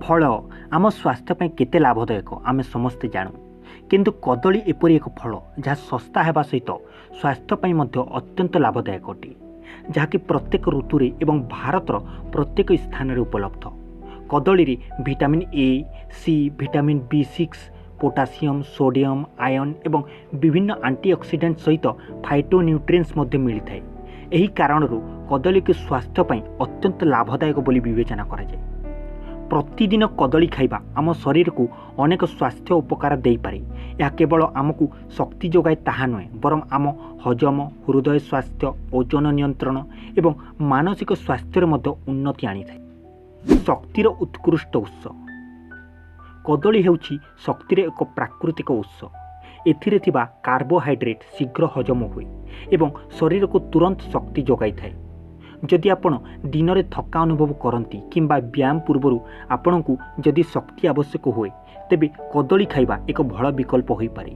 ଫଳ ଆମ ସ୍ୱାସ୍ଥ୍ୟ ପାଇଁ କେତେ ଲାଭଦାୟକ ଆମେ ସମସ୍ତେ ଜାଣୁ, କିନ୍ତୁ କଦଳୀ ଏପରି ଏକ ଫଳ ଯାହା ଶସ୍ତା ହେବା ସହିତ ସ୍ୱାସ୍ଥ୍ୟ ପାଇଁ ମଧ୍ୟ ଅତ୍ୟନ୍ତ ଲାଭଦାୟକ ଅଟେ, ଯାହାକି ପ୍ରତ୍ୟେକ ଋତୁରେ ଏବଂ ଭାରତର ପ୍ରତ୍ୟେକ ସ୍ଥାନରେ ଉପଲବ୍ଧ। କଦଳୀରେ vitamin A, C, vitamin B6, potassium, sodium, iron ଏବଂ ବିଭିନ୍ନ ଆଣ୍ଟିଅକ୍ସିଡେଣ୍ଟ ସହିତ ଫାଇଟୋନ୍ୟୁଟ୍ରିଏଣ୍ଟସ୍ ମଧ୍ୟ ମିଳିଥାଏ। ଏହି କାରଣରୁ କଦଳୀକୁ ସ୍ୱାସ୍ଥ୍ୟ ପାଇଁ ଅତ୍ୟନ୍ତ ଲାଭଦାୟକ ବୋଲି ବିବେଚନା କରାଯାଏ। ପ୍ରତିଦିନ କଦଳୀ ଖାଇବା ଆମ ଶରୀରକୁ ଅନେକ ସ୍ୱାସ୍ଥ୍ୟ ଉପକାର ଦେଇପାରେ। ଏହା କେବଳ ଆମକୁ ଶକ୍ତି ଯୋଗାଏ ତାହା ନୁହେଁ, ବରଂ ଆମ ହଜମ, ହୃଦୟ ସ୍ୱାସ୍ଥ୍ୟ, ଓଜନ ନିୟନ୍ତ୍ରଣ ଏବଂ ମାନସିକ ସ୍ୱାସ୍ଥ୍ୟରେ ମଧ୍ୟ ଉନ୍ନତି ଆଣିଥାଏ। ଶକ୍ତିର ଉତ୍କୃଷ୍ଟ ଉତ୍ସ। କଦଳୀ ହେଉଛି ଶକ୍ତିର ଏକ ପ୍ରାକୃତିକ ଉତ୍ସ। ଏଥିରେ ଥିବା କାର୍ବୋହାଇଡ୍ରେଟ୍ ଶୀଘ୍ର ହଜମ ହୁଏ ଏବଂ ଶରୀରକୁ ତୁରନ୍ତ ଶକ୍ତି ଯୋଗାଇଥାଏ। ଯଦି ଆପଣ ଦିନରେ ଥକ୍କା ଅନୁଭବ କରନ୍ତି କିମ୍ବା ବ୍ୟାୟାମ ପୂର୍ବରୁ ଆପଣଙ୍କୁ ଯଦି ଶକ୍ତି ଆବଶ୍ୟକ ହୁଏ, ତେବେ କଦଳୀ ଖାଇବା ଏକ ଭଲ ବିକଳ୍ପ ହୋଇପାରେ।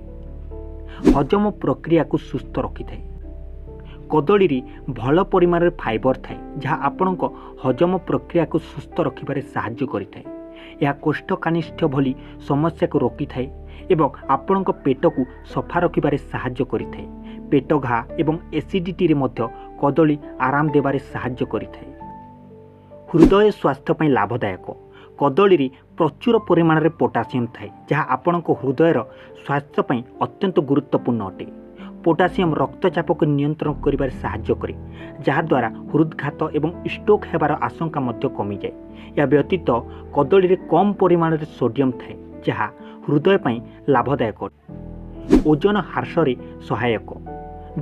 ହଜମ ପ୍ରକ୍ରିୟାକୁ ସୁସ୍ଥ ରଖିଥାଏ। କଦଳୀରେ ଭଲ ପରିମାଣରେ ଫାଇବର ଥାଏ, ଯାହା ଆପଣଙ୍କ ହଜମ ପ୍ରକ୍ରିୟାକୁ ସୁସ୍ଥ ରଖିବାରେ ସାହାଯ୍ୟ କରିଥାଏ। ଏହା କୋଷ୍ଠକାଠିନ୍ୟ ଭଳି ସମସ୍ୟାକୁ ରୋକିଥାଏ ଏବଂ ଆପଣଙ୍କ ପେଟକୁ ସଫା ରଖିବାରେ ସାହାଯ୍ୟ କରିଥାଏ। ପେଟ ଘା ଏବଂ ଏସିଡିଟିରେ ମଧ୍ୟ କଦଳୀ ଆରାମ ଦେବାରେ ସାହାଯ୍ୟ କରିଥାଏ। ହୃଦୟ ସ୍ୱାସ୍ଥ୍ୟ ପାଇଁ ଲାଭଦାୟକ। କଦଳୀରେ ପ୍ରଚୁର ପରିମାଣରେ ପୋଟାସିୟମ୍ ଥାଏ, ଯାହା ଆପଣଙ୍କ ହୃଦୟର ସ୍ୱାସ୍ଥ୍ୟ ପାଇଁ ଅତ୍ୟନ୍ତ ଗୁରୁତ୍ୱପୂର୍ଣ୍ଣ ଅଟେ। ପୋଟାସିୟମ୍ ରକ୍ତଚାପକୁ ନିୟନ୍ତ୍ରଣ କରିବାରେ ସାହାଯ୍ୟ କରେ, ଯାହାଦ୍ୱାରା ହୃଦଘାତ ଏବଂ ଷ୍ଟ୍ରୋକ୍ ହେବାର ଆଶଙ୍କା ମଧ୍ୟ କମିଯାଏ। ଏହା ବ୍ୟତୀତ କଦଳୀରେ କମ୍ ପରିମାଣରେ ସୋଡ଼ିୟମ୍ ଥାଏ, ଯାହା ହୃଦୟ ପାଇଁ ଲାଭଦାୟକ। ଓଜନ ହ୍ରାସରେ ସହାୟକ।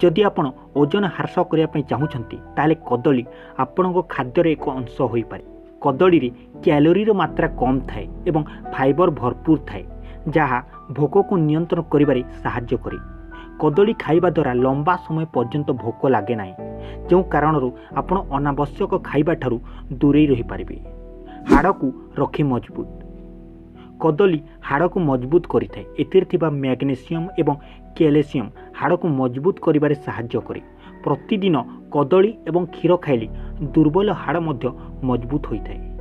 ଯଦି ଆପଣ ଓଜନ ହ୍ରାସ କରିବା ପାଇଁ ଚାହୁଁଛନ୍ତି, ତାହେଲେ କଦଳୀ ଆପଣଙ୍କ ଖାଦ୍ୟର ଏକ ଅଂଶ ହୋଇପାରେ। କଦଳୀରେ କ୍ୟାଲୋରୀର ମାତ୍ରା କମ୍ ଥାଏ ଏବଂ ଫାଇବର ଭରପୁର ଥାଏ, ଯାହା ଭୋକକୁ ନିୟନ୍ତ୍ରଣ କରିବାରେ ସାହାଯ୍ୟ କରେ। କଦଳୀ ଖାଇବା ଦ୍ୱାରା ଲମ୍ବା ସମୟ ପର୍ଯ୍ୟନ୍ତ ଭୋକ ଲାଗେ ନାହିଁ, ଯେଉଁ କାରଣରୁ ଆପଣ ଅନାବଶ୍ୟକ ଖାଇବା ଠାରୁ ଦୂରେଇ ରହିପାରିବେ। ହାଡ଼କୁ ରଖେ ମଜବୁତ। କଦଳୀ ହାଡ଼କୁ ମଜବୁତ କରିଥାଏ। ଏଥିରେ ଥିବା ମ୍ୟାଗ୍ନେସିୟମ୍ ଏବଂ କ୍ୟାଲସିୟମ୍ ହାଡ଼କୁ ମଜବୁତ କରିବାରେ ସାହାଯ୍ୟ କରେ। ପ୍ରତିଦିନ କଦଳୀ ଏବଂ କ୍ଷୀର ଖାଇଲେ ଦୁର୍ବଳ ହାଡ଼ ମଧ୍ୟ ମଜବୁତ ହୋଇଥାଏ।